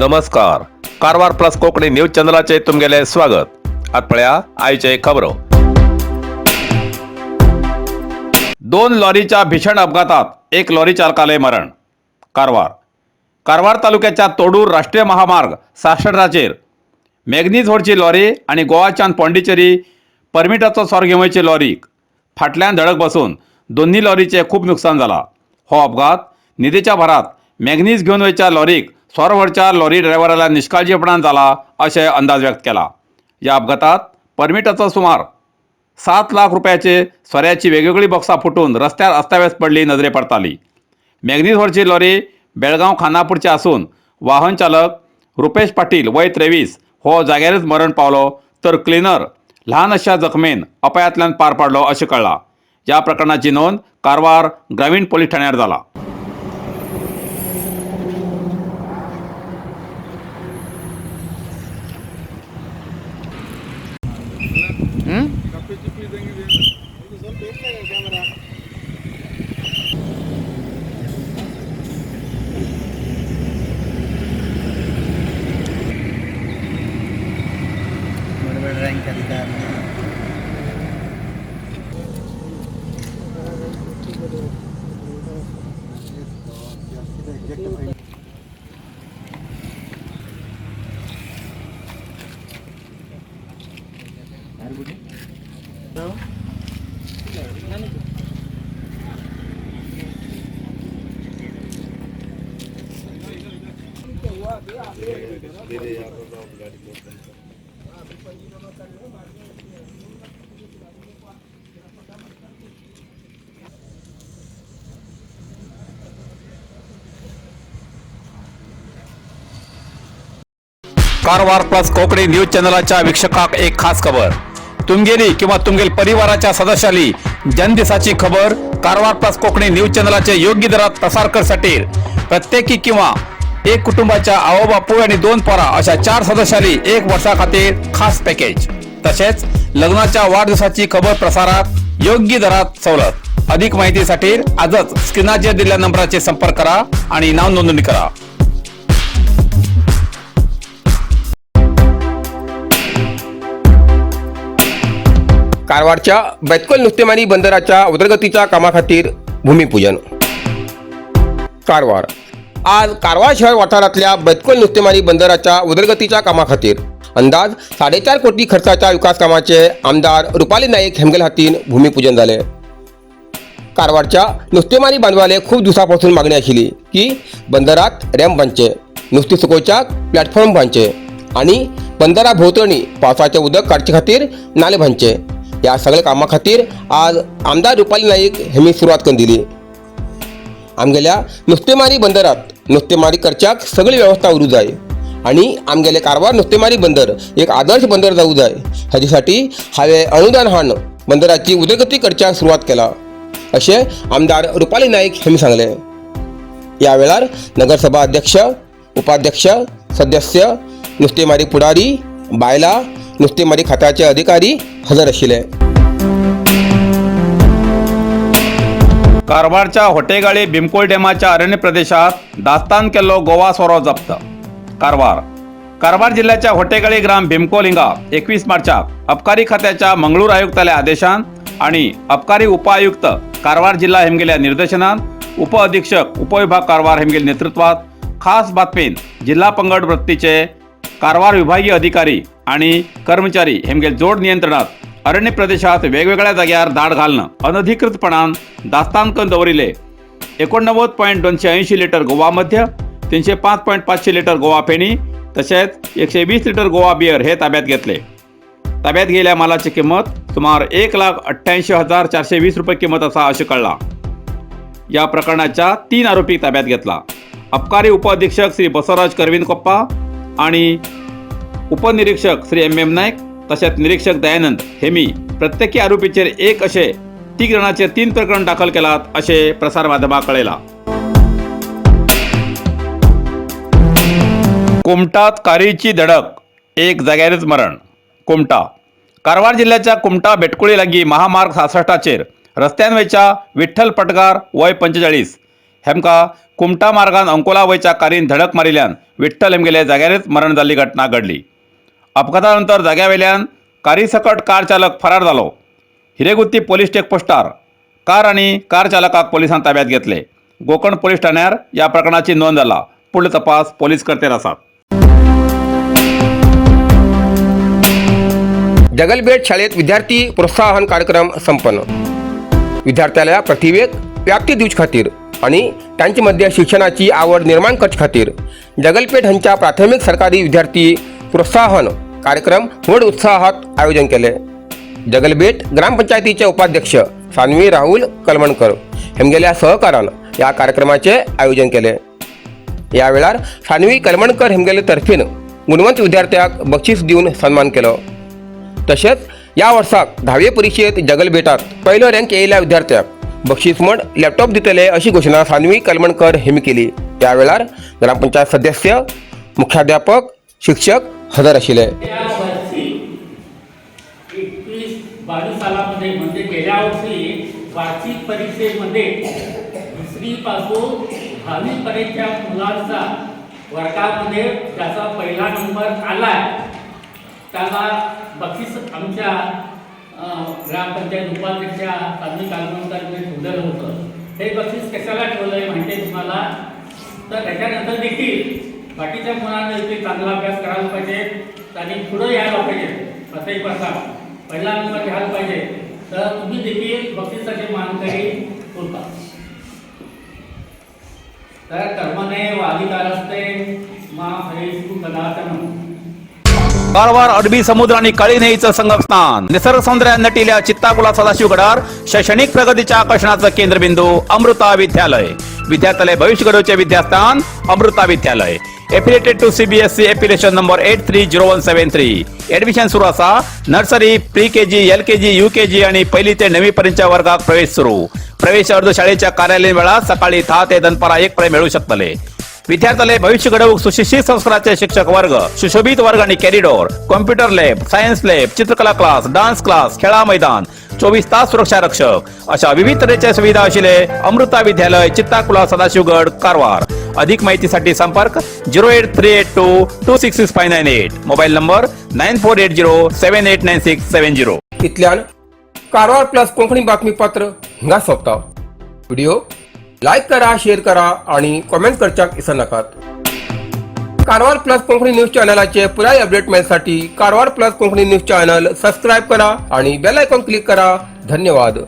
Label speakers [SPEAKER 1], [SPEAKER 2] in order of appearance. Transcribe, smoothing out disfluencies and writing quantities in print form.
[SPEAKER 1] नमस्कार, Karwar plus Konkani news चॅनलाचे तुमगेले स्वागत. आत पळया आयचे खबरो. दोन लॉरीच्या भीषण अपघातात एक लॉरी चालकाले मरण. कारवार. कारवार तालुक्याच्या तोडूर राष्ट्रीय महामार्ग 66चाचेर मॅगनीज व्हरची लॉरी आनी गोवाच्यान पॉंडिचेरी परमिटाचो सोरो घेवची लॉरीक फाटल्यान धडक बसून दोन्ही लॉरीचे खूब नुकसान जाला. हो अपघात न्हिदेच्या भरात मॅगनीज घेवन वयच्या लॉरीक सोरो व्हरच्या लॉरी ड्रायव्हराला निष्काळजीपणान जाला अशें अंदाज व्यक्त केला. ह्या अपघातात परमिटाचो सुमार 7 लाख रुपयाचे सोऱ्याची वेगवेगळी बॉक्सां फुटून रस्त्यार अस्ताव्यस्त पडली नजरे पडताली. मॅगनीज व्हरची लॉरी बेळगांव खानापूरचे आसून वाहन चालक रुपेश पाटील, वय 23, हो जाग्यारच मरण पावलो, तर क्लिनर ल्हान अशा जखमेन अपायांतल्यान पार पाडलो अशें कळ्ळां. ह्या प्रकरणाची नोंद कारवार ग्रामीण पोलीस ठाण्यार जाला.
[SPEAKER 2] बरोबर रँक अधिकार.
[SPEAKER 1] कारवार प्लस कोकणी न्यूज चॅनलाच्या वीक्षकाक एक खास खबर. तुमगेली किंवा तुमगेल परिवाराच्या सदस्याली जनदिसाची खबर कारवार प्लस कोकणी न्यूज चॅनलाचे योग्य दरात प्रसार करसाठी प्रत्येकी किंवा एक कुटुंबाच्या आवो बापूय आणि दोन पोरा अशा चार सदस्याली एक वर्षा खातीर खास पॅकेज, तसेच लग्नाच्या वाढदिवसाची खबर प्रसारात योग्य दरात सवलत. अधिक माहितीसाठी आजच स्क्रीनाचेर दिलेल्या नंबराचे संपर्क करा आणि नाव नोंदणी करा.
[SPEAKER 3] कारवारच्या बैतकोल नुस्तेमारी बंदराच्या उदरगतीच्या कामाखातीर भूमिपूजन. कारवार. आज कारवार शहर वाठारांतल्या बैतकोल नुस्तेमारी बंदराच्या उदरगतीच्या कामाखातीर अंदाज 4.5 कोटी खर्चाच्या विकास कामाचे आमदार रुपाली नाईक हेमगेल हातीन भूमिपूजन जाले. कारवारच्या नुस्तेमारी बांधवाले खूप दिवसापासून मागणी आशिल्ली की बंदरात रॅम्प बांदचे, नुस्ती सुकोवच्याक प्लॅटफॉर्म बांदचे आणि बंदरा भोवतणी पावसाचें उदक काडचे खातीर नाले बांदचे. ह्या सगळ्या कामा खातीर आज आमदार रुपाली नाईक हेमी सुरवात करून दिली. आमगेल्या नुस्तेमारी बंदरात नुस्तेमारी करच्याक सगळी वेवस्था उरूं जाय आणि आमगेले कारवार नुस्तेमारी बंदर एक आदर्श बंदर जावं जाय, हाजेसाठी हांवें अनुदान हाडून बंदराची उदरगती करच्याक सुरवात केला, अशें आमदार रुपाली नाईक हेमी सांगलें. या वेळार नगरसभा अध्यक्ष, उपाध्यक्ष, सदस्य, नुस्तेमारी पुढारी, बायलां, नुस्तेमारी खात्याचे अधिकारी हजर आशिल्ले.
[SPEAKER 1] कारवारच्या होटेगाळी भीमकोल डॅमाच्या अरण्य प्रदेशात दास्तान केल्लो गोवा सोरो जप्त. कारवार. कारवार जिल्ह्याच्या होटेगाळी ग्राम भीमकोल हिंगा 21 मार्चाक अबकारी खात्याच्या मंगळूर आयुक्ताल्या आदेशान आणि अबकारी उपआयुक्त कारवार जिल्हा हेमगेल्या निर्देशनान उपअधीक्षक उपविभाग कारवार हेमगेल नेतृत्वात खास बातमीन जिल्हा पंगड वृत्तीचे कारवार विभागीय अधिकारी आणि कर्मचारी हेमगेल जोड नियंत्रणात अरण्य प्रदेशात वेगवेगळ्या जाग्यार धाड घालणं अनधिकृतपणान दास्तान करून दवरिले 89.280 लिटर गोवा मध्य, 305.500 लिटर गोवा फेणी, तसेच 120 लिटर गोवा बियर हे ताब्यात घेतले. ताब्यात गेल्या मालाची किंमत सुमार 1,88,420 रुपये किंमत असा अशें कळ्ळां. या प्रकरणाच्या तीन आरोपी ताब्यात घेतला. अबकारी उपअधीक्षक श्री बसवराज करविंद कोप्पा आणि उपनिरीक्षक श्री एम एम नाईक तसेच निरीक्षक दयानंद हेमी प्रत्येकी आरोपीचेर एक असे तीग जाणाचेर तीन प्रकरण दाखल केलात असे प्रसार माध्यमाक कळयला. कुमटात कारीची धडक, एक जाग्यारच मरण. कुमटा. कारवार जिल्ह्याच्या कुमटा बेटकुळी लागीं महामार्ग 66चाचेर रस्त्यान वयच्या विठ्ठल पटगार, वय 45, हेमकां कुमटा मार्गान अंकोला वयच्या कारीन धडक मारिल्ल्यान विठ्ठल हेमगेले जाग्यारच मरण जाल्ली घटना घडली. अपघाता नंतर जाग्यावेल्यान कारी सकट कार चालक फरार जालो. हिरेगुत्ती पोलीस चेकपोस्टार कार आनी कार चालकाक पोलिसांनी ताब्यात घेतले. गोकर्ण पोलीस ठाण्यार ह्या प्रकरणाची नोंद जाला. फुडलो तपास पोलीस करतेर आसात.
[SPEAKER 3] जगलबेट शाळेत विद्यार्थी प्रोत्साहन कार्यक्रम संपन्न. विद्यार्थ्याला प्रतिभेक व्याप्ती दिवचे खातीर आणि तांचे मध्य शिक्षणाची आवड निर्माण करचे खातीर जगलपेठ हांच्या प्राथमिक सरकारी विद्यार्थी प्रोत्साहन कार्यक्रम व्हड उत्साहात आयोजन केले. जगलबेट ग्रामपंचायतीचे उपाध्यक्ष सानवी राहुल कलमणकर हेमगेल्या सहकारान या कार्यक्रमाचे आयोजन केले. या वेळार सानवी कलमणकर हेमगेले तर्फेन गुणवंत विद्यार्थ्याक बक्षीस दिवन सन्मान केलो. तशेंच या वर्साक धावे परिक्षेत जगलबेटात पयलो रँक येयल्या विद्यार्थ्याक बक्षीस म्हण लॅपटॉप दितले अशी घोशणा सानवी कलमणकर हेमी केली. त्या वेळार ग्रामपंचायत सदस्य, मुख्याध्यापक, शिक्षक हजर आशिल्ले.
[SPEAKER 4] या वर्षी 21-22 सालामध्ये, म्हणजे गेल्या वर्षी वार्षिक परीक्षेमध्ये दुसरीपासून दहावीपर्यंतच्या मुलांचा वर्गामध्ये ज्याचा पहिला नंबर आला आहे त्याला बक्षीस आमच्या ग्रामपंचायत उपाध्यक्षा सानवी कालमणकरने ठेवलेलं होतं. हे बक्षीस कशाला ठेवलं आहे माहिती आहे तुम्हाला? तर त्याच्यानंतर देखील बाकीच्या मुलांना देखील चांगला अभ्यास करायला पाहिजे आणि पुढं यायला पाहिजे, असंही प्रकार पहिला नंबर घ्यायला पाहिजे, तर तुम्ही देखील बक्षिसाचे मानकरी होता. तर कर्मण्येव अधिकारस्ते मा फलेषु कदाचन.
[SPEAKER 1] कारवार अरबी समुद्र आणि काळी न्हंयेचं संगमस्थान, निसर्ग सौंदर्यात नटिल्या चित्ताकुला सदाशिवगडार शैक्षणिक प्रगतीच्या आकर्षणाचं केंद्रबिंदू अमृता विद्यालय. विद्यार्थ्यालय भविष्य घडवचे विद्यास्थान अमृता विद्यालय. Affiliated to CBSE, affiliation number 830173. Admission सुरू असा. Nursery, pre KG, LKG, UKG आणि पहिली ते नववी पर्यंतच्या वर्गात प्रवेश सुरू. प्रवेश अर्ज शाळेच्या कार्यालयीन वेळात सकाळी 10 ते दनपारा 1 पर्यंत मिळू शकतले. विद्यार्थ्याला भविष्य घडवूक सुशिक्षित संस्काराचे शिक्षक वर्ग, सुशोभित वर्ग आणि corridor, computer lab, science lab, चित्रकला क्लास, डान्स क्लास, खेळा मैदान, 24 तास सुरक्षा रक्षक अशा विविध तऱ्हेच्या सुविधा असलेले अमृता विद्यालय, चित्ताकुला, सदाशिवगड, कारवार. अधिक माहितीसाठी संपर्क 08382266598, mobile number 9480789670.
[SPEAKER 3] इतल्यान कारवार प्लस कोंकणी बातमीपत्र हिंगा सोंपता. व्हिडिओ लायक करा, शेअर करा आणि कॉमेंट करच्याक विसरनाकात. कारवार प्लस कोंकणी न्यूज चॅनलाचे पुराय अपडेट मेळसाठी Karwar plus Konkani news channel subscribe करा आणि बेल आयकॉन क्लिक करा. धन्यवाद.